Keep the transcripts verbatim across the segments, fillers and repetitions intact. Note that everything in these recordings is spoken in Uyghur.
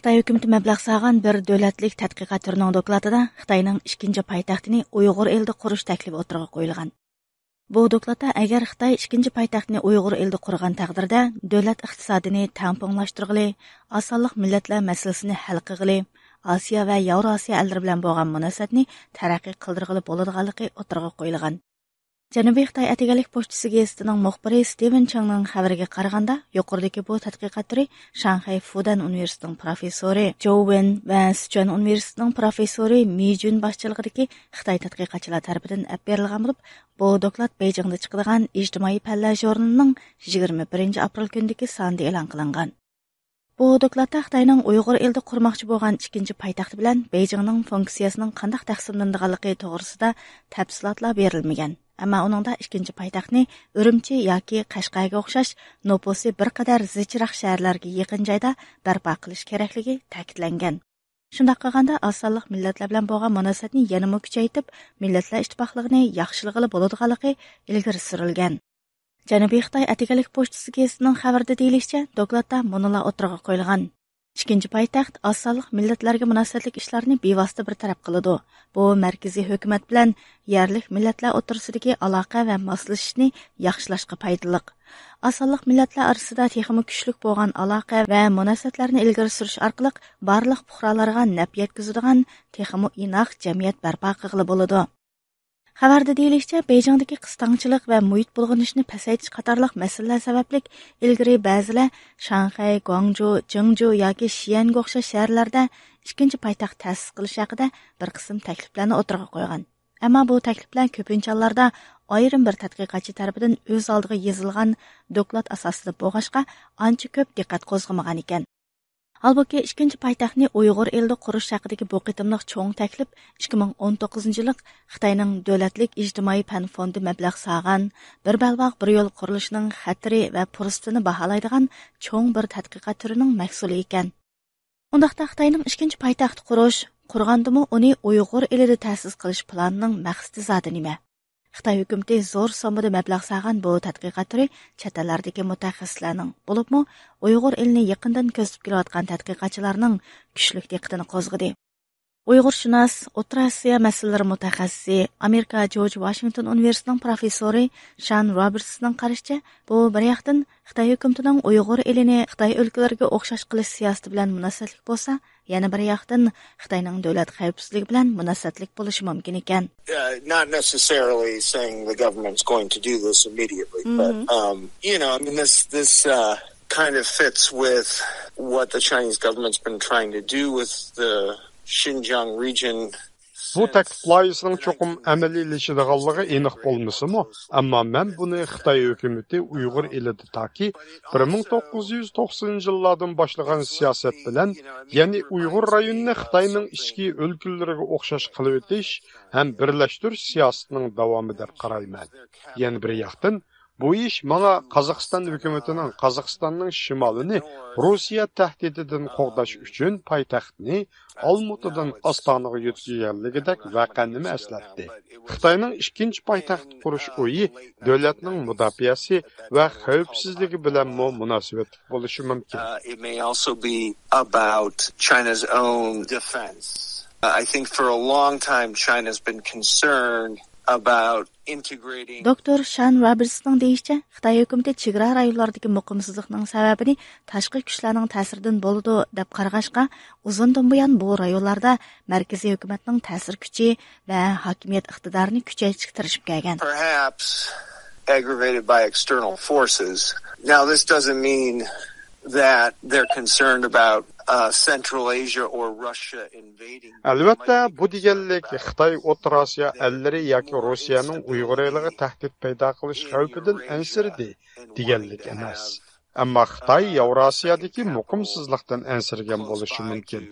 خىتاي ھۆكۈمىتى مەبلەغ سالغان بىر دۆلەتلىك تەتقىقات تۈرىنىڭ دوكلاتىدا خىتاينىڭ ئىككىنچى پايتەختىنى ئۇيغۇر ئېلىدا قۇرۇش تەكلىپى ئوتتۇرىغا قويۇلغان. بۇ دوكلاتتا ئەگەر خىتاي ئىككىنچى پايتەختنى ئۇيغۇر ئېلىدا قۇرغان تەقدىردە، دۆلەت ئىقتىسادىنى تەڭپۇڭلاشتۇرغىلى، ئاز سانلىق مىللەتلەر مەسىلىسىنى ھەل قىلغىلى، ئاسىيا ۋە ياۋراسىيا ئەللىرى بىلەن بولغان مۇناسىۋەتنى تەرەققىي قىلدۇرغىلى بولىدىغانلىقى ئوتتۇرىغا قويۇلغان. جەنۇبىي خىتاي ئەتىگەنلىك پوچتىسى گېزىتىنىڭ مۇخبىرى ستىۋېن چېڭنىڭ خەۋىرىگە قارىغاندا، يۇقىرىدىكى بۇ تەتقىقات تۈرى شاڭخەي فۇدەن ئۇنىۋېرسىتېتىنىڭ پروفېسسورى جو ۋېن ۋە سىچۈەن ئۇنىۋېرسىتېتىنىڭ پروفېسسورى مى جۈن باشچىلىقىدىكى خىتاي تەتقىقاتچىلار تەرىپىدىن ئەپ بېرىلغان بولۇپ، بۇ دوكلات بېيجىڭدا چىقىدىغان ئىجتىمائىي پەنلەر ژۇرنىلىنىڭ يىگىرمە بىرىنچى ئاپرېل كۈنىدىكى سانىدا ئېلان قىلىنغان. بۇ دوكلاتتا خىتاينىڭ ئۇيغۇر ئېلىدا قۇرماقچى بولغان ئىككىنچى پايتەختى بىلەن بېيجىڭنىڭ فۇنكسىيەسىنىڭ قانداق تەقسىملىنىدىغانلىقى توغرىسىدا تەپسىلاتلار بېرىلمىگەن. ئەمما ئۇنىڭدا ئىككىنچى پايتەختنى ئۈرۈمچى ياكى قەشقەرگە ئوخشاش نوپۇسى بىر قەدەر زىچراق شەھەرلەرگە يېقىن جايدا بەرپا قىلىش كېرەكلىكى تەكىتلەنگەن. شۇنداق قىلغاندا، ئاز سانلىق مىللەتلەر بىلەن بولغان مۇناسىۋەتنى يەنىمۇ كۈچەيتىپ، مىللەتلەر ئىتتىپاقلىقىنى ياخشىلىغىلى بولىدىغانلىقى ئىلگىرى سۈرۈلگەن. جەنۇبىي خىتاي ئەتىگەنلىك پوچتىسى گېزىتىنىڭ خەۋىرىدە دېيىلىشىچە، دوكلاتتا مۇنۇلار ئوتتۇرىغا قويۇلغان. ئىككىنچى پايتەخت ئاز سانلىق مىللەتلەرگە مۇناسىۋەتلىك ئىشلارنى بىۋاسىتە بىر تەرەپ قىلىدۇ. بۇ مەركىزىي ھۆكۈمەت بىلەن يەرلىك مىللەتلەر ئوتتۇرىسىدىكى ئالاقە ۋە ماسلىشىشنى ياخشىلاشقا پايدىلىق. ئاز سانلىق مىللەتلەر ئارىسىدا تېخىمۇ كۈچلۈك بولغان ئالاقە ۋە مۇناسىۋەتلەرنى ئىلگىرى سۈرۈش ئارقىلىق بارلىق پۇقرالارغا نەپ يەتكۈزىدىغان تېخىمۇ ئىناق جەمئىيەت بەرپا قىلغىلى بولىدۇ. خەۋەردە دېيىلىشىچە، بېيجىڭدىكى قىستاڭچىلىق ۋە مۇھىت بۇلغىنىشىنى پەسەيتىش قاتارلىق مەسىلىلەر سەۋەبلىك، ئىلگىرى بەزىلەر شاڭخەي، گۇاڭجۇ، جېڭجۇ ياكى شيەنگە ئوخشاش شەھەرلەردە ئىككىنچى پايتەخت تەسىس قىلىش ھەققىدە بىر قىسىم تەكلىپلەرنى ئوتتۇرىغا قويغان. ئەمما بۇ تەكلىپلەر كۆپىنچە ھاللاردا ئايرىم بىر تەتقىقاتچى تەرىپىدىن ئۆز ئالدىغا يېزىلغان دوكلات ئاساسىدا بولغاچقا، ئانچە كۆپ دىققەت قوزغىمىغان ئىكەن. ھالبۇكى، ئىككىنچى پايتەختنى ئۇيغۇر ئېلىدا قۇرۇش ھەققىدىكى بۇ قېتىملىق چوڭ تەكلىپ ئىككى مىڭ ئون توققۇزىنچى يىللىق خىتاينىڭ دۆلەتلىك ئىجتىمائىي پەن فوندى مەبلەغ سالغان بىر بەلباغ بىر يول قۇرۇلۇشىنىڭ خەتىرى ۋە پۇرسىتىنى باھالايدىغان چوڭ بىر تەتقىقات تۈرىنىڭ مەھسۇلى ئىكەن. ئۇنداقتا خىتاينىڭ ئىككىنچى پايتەختى قۇرۇش، قۇرغاندىمۇ ئۇنى ئۇيغۇر ئېلىدا تەسىس قىلىش پىلانىنىڭ مەقسىتى زادى نېمە؟ خىتاي ھۆكۈمىتى زور سوممىدا مەبلەغ سالغان بۇ تەتقىقات تۈرى چەت ئەللەردىكى مۇتەخەسسىسلەرنىڭ، بولۇپمۇ ئۇيغۇر ئېلىنى يېقىندىن كۆزىتىپ كېلىۋاتقان تەتقىقاتچىلارنىڭ كۈچلۈك دىققىتىنى قوزغىدى. ئۇيغۇرشۇناس، ئوتتۇرا ئاسىيا مەسىلىلىرى مۇتەخەسسىسى، ئامېرىكا جورج ۋاشىنگتون ئۇنىۋېرسىتېتىنىڭ پروفېسسورى شان روبېرتسنىڭ قارىشىچە، بۇ بىر ياقتىن خىتاي ھۆكۈمىتىنىڭ ئۇيغۇر ئېلىنى خىتاي ئۆلكىلىرىگە ئوخشاش قىلىش سىياسىتى بىلەن مۇناسىۋەتلىك بولسا، يەنە بىر ياقتىن خىتاينىڭ دۆلەت خەۋپسىزلىكى بىلەن مۇناسىۋەتلىك بولۇشى مۇمكىن ئىكەن. Uh, not necessarily saying the government's going to do this immediately, but, um, you know, I mean, this this uh, kind of fits with what the Chinese government's been trying to do with the Xinjiang region. بۇ تەكلىپ لايىھىسىنىڭ چوقۇم ئەمەلىيلىشىدىغانلىقى ئېنىق بولمىسىمۇ، ئەمما مەن بۇنى خىتاي ھۆكۈمىتى ئۇيغۇر ئېلىدە تاكى بىر مىڭ توققۇز يۈز توقسىنىنچى يىللاردىن باشلىغان سىياسەت بىلەن، يەنى ئۇيغۇر رايونىنى خىتاينىڭ ئىچكى ئۆلكىلىرىگە ئوخشاش قىلىۋېتىش ھەم بىرلەشتۈرۈش سىياسىتىنىڭ داۋامى دەپ قارايمەن. يەنە بىر ياقتىن، بۇ ئىش ماڭا قازاقىستان ھۆكۈمىتىنىڭ قازاقىستاننىڭ شىمالىنى روسىيە تەھدىتىدىن قوغداش ئۈچۈن پايتەختنى ئالمۇتىدىن ئاستانىغا يۆتكىگەنلىكىدەك ۋەقەنىمۇ ئەسلەتتى. خىتاينىڭ ئىككىنچى پايتەخت قۇرۇش ئويى دۆلەتنىڭ مۇداپىئەسى ۋە خەۋپسىزلىكى بىلەنمۇ مۇناسىۋەتلىك بولۇشى مۇمكىن. Uh, it may also be about China's own defense. Uh, I think for a long time China's been concerned about integrating. دوكتور شان روبېرتسنىڭ دېيىشىچە، خىتاي ھۆكۈمىتى چېگرا رايونلاردىكى مۇقىمسىزلىقنىڭ سەۋەبىنى تاشقى كۈچلەرنىڭ تەسىرىدىن بولىدۇ دەپ قارىغاچقا، ئۇزۇندىن بۇيان بۇ رايونلاردا مەركىزىي ھۆكۈمەتنىڭ تەسىر كۈچى ۋە ھاكىمىيەت ئىقتىدارىنى كۈچەيتىشكە تىرىشىپ كەلگەن. Perhaps aggravated by external forces. Now, this doesn't mean that they're concerned about uh, Central Asia or Russia invading. ئەلۋەتتە، بۇ دېگەنلىك خىتاي ئوتتۇرا ئاسىيا ئەللىرى ياكى روسىيەنىڭ ئۇيغۇر ئېلىغا تەھدىت پەيدا قىلىش خەۋپىدىن ئەنسىرىدى دېگەنلىك ئەمەس. ئەمما خىتاي ياۋراسىيادىكى مۇقىمسىزلىقتىن ئەنسىرىگەن بولۇشى مۇمكىن.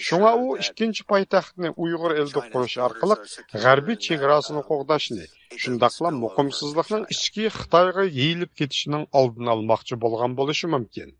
شۇڭا ئۇ ئىككىنچى پايتەختنى ئۇيغۇر ئېلىدا قۇرۇش ئارقىلىق غەربىي چېگراسىنى قوغداشنى، شۇنداقلا مۇقىمسىزلىقنىڭ ئىچكى خىتايغا يېيىلىپ كېتىشىنىڭ ئالدىنى ئالماقچى بولغان بولۇشى مۇمكىن.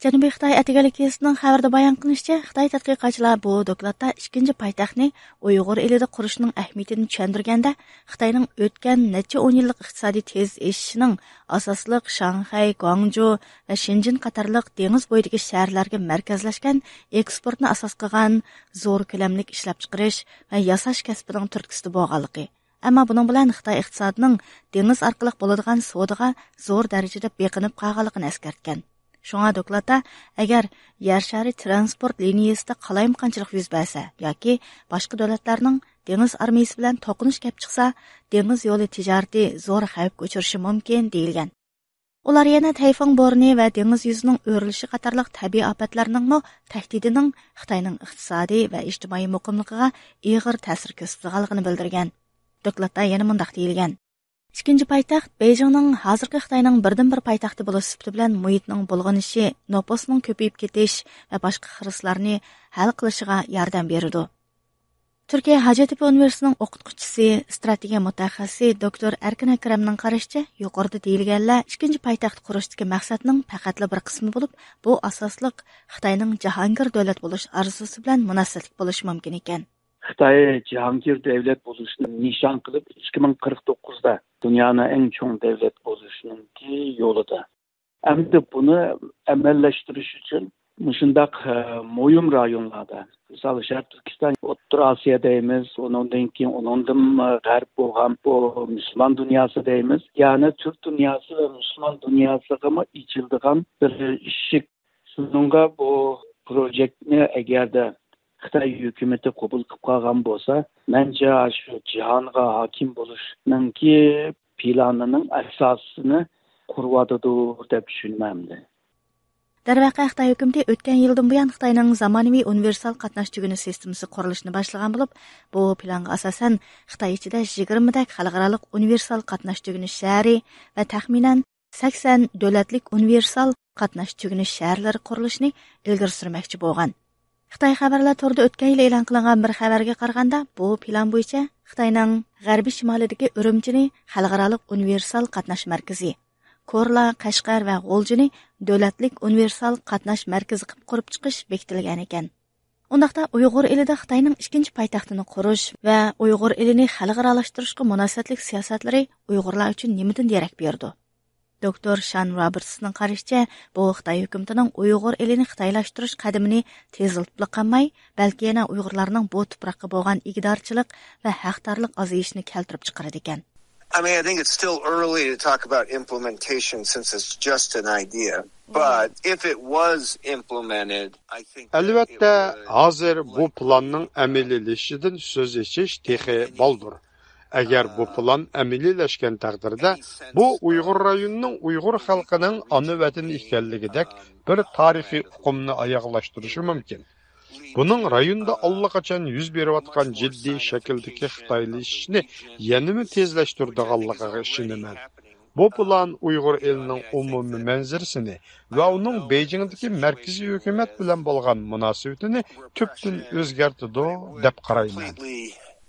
جەنۇبىي خىتاي ئەتىگەنلىك گېزىتىنىڭ خەۋىرىدە بايان قىلىنىشىچە، خىتاي تەتقىقاتچىلار بۇ دوكلاتتا ئىككىنچى پايتەختنى ئۇيغۇر ئېلىدا قۇرۇشنىڭ ئەھمىيىتىنى چۈشەندۈرگەندە، خىتاينىڭ ئۆتكەن نەچچە ئون يىللىق ئىقتىسادىي تېز ئېشىشىنىڭ ئاساسلىق شاڭخەي، گۇاڭجۇ ۋە شېنجېن قاتارلىق دېڭىز بويىدىكى شەھەرلەرگە مەركەزلەشكەن ئېكسپورتنى ئاساس قىلغان زور كۆلەملىك ئىشلەپچىقىرىش ۋە ياساش كەسپىنىڭ تۈرتكىسىدە بولغانلىقى، ئەمما بۇنىڭ بىلەن خىتاي ئىقتىسادىنىڭ دېڭىز ئارقىلىق بولىدىغان سودىغا زور دەرىجىدە بېقىنىپ قالغانلىقىنى ئەسكەرتكەن. شۇڭا دوكلاتتا، ئەگەر يەر شارى ترانسپورت لىنىيىسىدا قالايمىقانچىلىق يۈز بەرسە ياكى باشقا دۆلەتلەرنىڭ دېڭىز ئارمىيىسى بىلەن توقۇنۇش كەپ چىقسا، دېڭىز يولى تىجارىتى زور خەۋپكە ئۇچرىشى مۇمكىن، دېيىلگەن. ئۇلار يەنە تەيفۇڭ بورىنى ۋە دېڭىز يۈزىنىڭ ئۆرۈلۈشى قاتارلىق تەبىئىي ئاپەتلەرنىڭمۇ تەھدىتىنىڭ خىتاينىڭ ئىقتىسادىي ۋە ئىجتىمائىي مۇقىملىقىغا ئېغىر تەسىر كۆرسىتىدىغانلىقىنى بىلدۈرگەن. دوكلاتتا يەنە مۇنداق دېيىلگەن: ئىككىنچى پايتەخت بېيجىڭنىڭ ھازىرقى خىتاينىڭ بىردىنبىر پايتەختى بولۇش سۈپىتى بىلەن مۇھىتنىڭ بۇلغىنىشى، نوپۇسنىڭ كۆپىيىپ كېتىش ۋە باشقا خىرىسلارنى ھەل قىلىشىغا ياردەم بېرىدۇ. تۈركىيە ھاجەتتېپە ئۇنىۋېرسىتېتىنىڭ ئوقۇتقۇچىسى، ئىستراتېگىيە مۇتەخەسسىسى دوكتور ئەركىن ئەكرەمنىڭ قارىشىچە، يۇقىرىدا دېيىلگەنلەر ئىككىنچى پايتەخت قۇرۇشتىكى مەقسەتنىڭ پەقەتلا بىر قىسمى بولۇپ، بۇ ئاساسلىق خىتاينىڭ جاھانگىر دۆلەت بولۇش ئارزۇسى بىلەن مۇناسىۋەتلىك بولۇشى مۇمكىن ئىكەن. خىتاي جاھانگىر دۆلەت بولۇشنى نىشان قىلىپ، ئىككى مىڭ قىرىق توققۇزدا دۇنيانىڭ ئەڭ چوڭ دۆلەت بولۇشنىڭكى يولىدا. ئەمدى بۇنى ئەمەلىيلەشتۈرۈش ئۈچۈن مۇشۇنداق، ئە، مۇھىم رايونلاردا، مىسال، شەرقىي تۈركىستان، ئوتتۇرا ئاسىيا دەيمىز، ئۇنىڭدىن كېيىن، ئۇنىڭدىن، ئە، غەرب بولغان بۇ مۇسۇلمان دۇنياسى دەيمىز، يەنى تۈرك دۇنياسى ۋە مۇسۇلمان دۇنياسىغىمۇ ئېچىلىدىغان بىر ئىشىك. شۇنىڭغا بۇ پروجېكتنى ئەگەردە خىتاي ھۆكۈمىتى قوبۇل قىلىپ قالغان بولسا، مەنچە شۇ جاھانغا ھاكىم بولۇشنىڭكى پىلانىنىڭ ئاساسىنى قۇرۇۋاتىدۇ دەپ چۈشىنىمەن. دەرۋەقە، خىتاي ھۆكۈمىتى ئۆتكەن يىلدىن بۇيان خىتاينىڭ زامانىۋى ئۇنىۋېرسال قاتناش تۈگۈنى سىستېمىسى قۇرۇلۇشىنى باشلىغان بولۇپ، بۇ پىلانغا ئاساسەن، خىتاي ئىچىدە يىگىرمىدەك خەلقئارالىق ئۇنىۋېرسال قاتناش تۈگۈنى شەھىرى ۋە تەخمىنەن سەكسەن دۆلەتلىك ئۇنىۋېرسال قاتناش تۈگۈنى شەھەرلىرى قۇرۇلۇشىنى ئىلگىرى سۈرمەكچى بولغان. خىتاي خەۋەرلەر تورىدا ئۆتكەن يىلى ئېلان قىلىنغان بىر خەۋەرگە قارىغاندا، بۇ پىلان بويىچە خىتاينىڭ غەربىي شىمالىدىكى ئۈرۈمچىنى خەلقئارالىق ئۇنىۋېرسال قاتناش مەركىزى، كورلا، قەشقەر ۋە غۇلجىنى دۆلەتلىك ئۇنىۋېرسال قاتناش مەركىزى قىلىپ قۇرۇپ چىقىش بېكىتىلگەن ئىكەن. ئۇنداقتا ئۇيغۇر ئېلىدا خىتاينىڭ ئىككىنچى پايتەختىنى قۇرۇش ۋە ئۇيغۇر ئېلىنى خەلقئارالاشتۇرۇشقا مۇناسىۋەتلىك سىياسەتلىرى ئۇيغۇرلار ئۈچۈن نېمىدىن دېرەك بېرىدۇ؟ دوكتور شان روبېرتسنىڭ قارىشىچە، بۇ خىتاي ھۆكۈمىتىنىڭ ئۇيغۇر ئېلىنى خىتايلاشتۇرۇش قەدىمىنى تېزلىتىپلا قالماي، بەلكى يەنە ئۇيغۇرلارنىڭ بۇ تۇپراققا بولغان ئىگىدارچىلىق ۋە ھەقدارلىق ئازىيىشىنى كەلتۈرۈپ چىقىرىدىكەن. I mean, I think it's still early to talk about implementation since it's just an idea. But if it was implemented, I think that it ئەلۋەتتە، would ھازىر بۇ پىلاننىڭ ئەمەلىيلىشىشىدىن سۆز ئېچىش تېخى بالدۇر. ئەگەر بۇ پىلان ئەمەلىيلەشكەن تەقدىردە، بۇ ئۇيغۇر رايونىنىڭ ئۇيغۇر خەلقىنىڭ ئانا ۋەتىنى ئىكەنلىكىدەك بىر تارىخىي ئۇقۇمنى ئاياغلاشتۇرۇشى مۇمكىن. بۇنىڭ رايوندا ئاللىقاچان يۈز بېرىۋاتقان جىددىي شەكىلدىكى خىتايلىشىشنى يەنىمۇ تېزلەشتۈرىدىغانلىقىغا ئىشىنىمەن. بۇ پىلان ئۇيغۇر ئېلىنىڭ ئومۇمىي مەنزىرىسىنى ۋە ئۇنىڭ بېيجىڭدىكى مەركىزىي ھۆكۈمەت بىلەن بولغان مۇناسىۋىتىنى تۈپتىن ئۆزگەرتىدۇ، دەپ قارايمەن.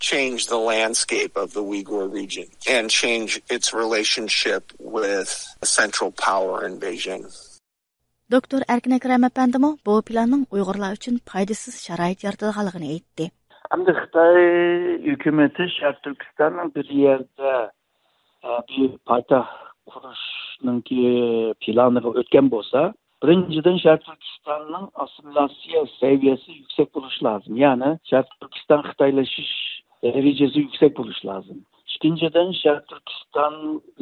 Change the landscape of the Uyghur region and change its relationship with central power in Beijing. دوكتور ئەركىن ئەكرەم ئەپەندىمۇ بۇ پىلاننىڭ ئۇيغۇرلار ئۈچۈن پايدىسىز شارائىت يارىتىدىغانلىقىنى ئېيتتى. ئەمدى خىتاي ھۆكۈمىتى شەرقىي تۈركىستاننىڭ بىر يەردە، ئە، بىر پايتەخت قۇرۇشنىڭكى پىلانىغا ئۆتكەن بولسا، بىرىنچىدىن، شەرقىي تۈركىستاننىڭ ئاسسىمىلياتسىيە سەۋىيەسى يۈكسەك بولۇشى لازىم. يەنى شەرقىي تۈركىستان خىتايلىشىش دەرىجىسى يۈكسەك بولۇشى لازىم. ئىككىنچىدىن، شەرقىي تۈركىستان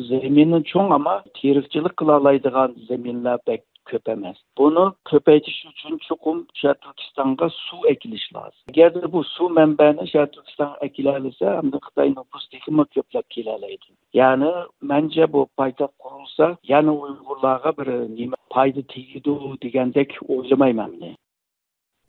زېمىنى چوڭ، ئەمما تېرىقچىلىق قىلالايدىغان زېمىنلار بەك كۆپ ئەمەس. بۇنى كۆپەيتىش ئۈچۈن چوقۇم شەرقىي تۈركىستانغا سۇ ئەكېلىش لازىم. ئەگەردە بۇ سۇ مەنبەنى شەرقىي تۈركىستانغا ئەكېلەلىسە، ئەمدى خىتاي نوپۇس تېخىمۇ كۆپلەپ كېلەلەيدۇ. يەنى، مەنچە بۇ پايتەخت قۇرۇلسا، يەنە ئۇيغۇرلارغا بىر نېمە پايدا تېگىدۇ دېگەندەك ئويلىمايمەن مەن.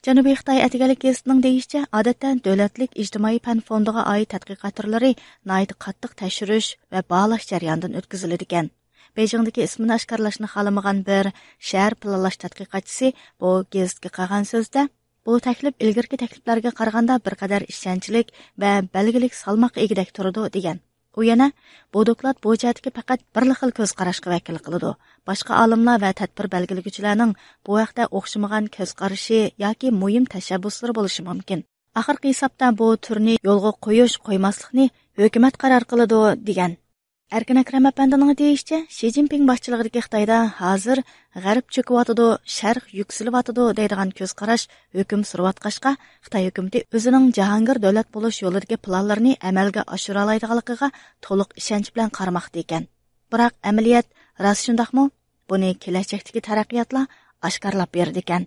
جەنۇبىي خىتاي ئەتىگەنلىك گېزىتىنىڭ دېيىشىچە، ئادەتتە دۆلەتلىك ئىجتىمائىي پەن فوندىغا ئائىت تەتقىقات تۈرلىرى ناھايىتى قاتتىق تەكشۈرۈش ۋە باھالاش جەريانىدىن ئۆتكۈزۈلىدىكەن. بېيجىڭدىكى ئىسمىنى ئاشكارىلاشنى خالىمىغان بىر شەھەر پىلانلاش تەتقىقاتچىسى بۇ گېزىتكە قىلغان سۆزىدە، بۇ تەكلىپ ئىلگىرىكى تەكلىپلەرگە قارىغاندا بىر قەدەر ئىشەنچلىك ۋە بەلگىلىك سالماققا ئىگىدەك تۇرىدۇ، دېگەن. ئۇ يەنە، بۇ دوكلات بۇ جەھەتتىكى پەقەت بىرلا خىل كۆز قاراشقا ۋەكىللىك قىلىدۇ. باشقا ئالىملار ۋە تەدبىر بەلگىلىگۈچىلەرنىڭ بۇ ھەقتە ئوخشىمىغان كۆز قارىشى ياكى مۇھىم تەشەببۇسلىرى بولۇشى مۇمكىن. ئاخىرقى ھېسابتا بۇ تۈرنى يولغا قويۇش، قويماسلىقنى ھۆكۈمەت قارار قىلىدۇ، دېگەن. ئەركىن ئەكرەم ئەپەندىنىڭ دېيىشىچە، شى جىنپىڭ باشچىلىقىدىكى خىتايدا ھازىر غەرب چۆكۈۋاتىدۇ، شەرق يۈكسىلىۋاتىدۇ دەيدىغان كۆز قاراش ھۆكۈم سۈرۈۋاتقاچقا، خىتاي ھۆكۈمىتى ئۆزىنىڭ جاھانگىر دۆلەت بولۇش يولىدىكى پىلانلىرىنى ئەمەلگە ئاشۇرالايدىغانلىقىغا تولۇق ئىشەنچ بىلەن قارىماقتا ئىكەن. بىراق ئەمەلىيەت راست شۇنداقمۇ؟ بۇنى كېلەچەكتىكى تەرەققىياتلار ئاشكارىلاپ بېرىدىكەن.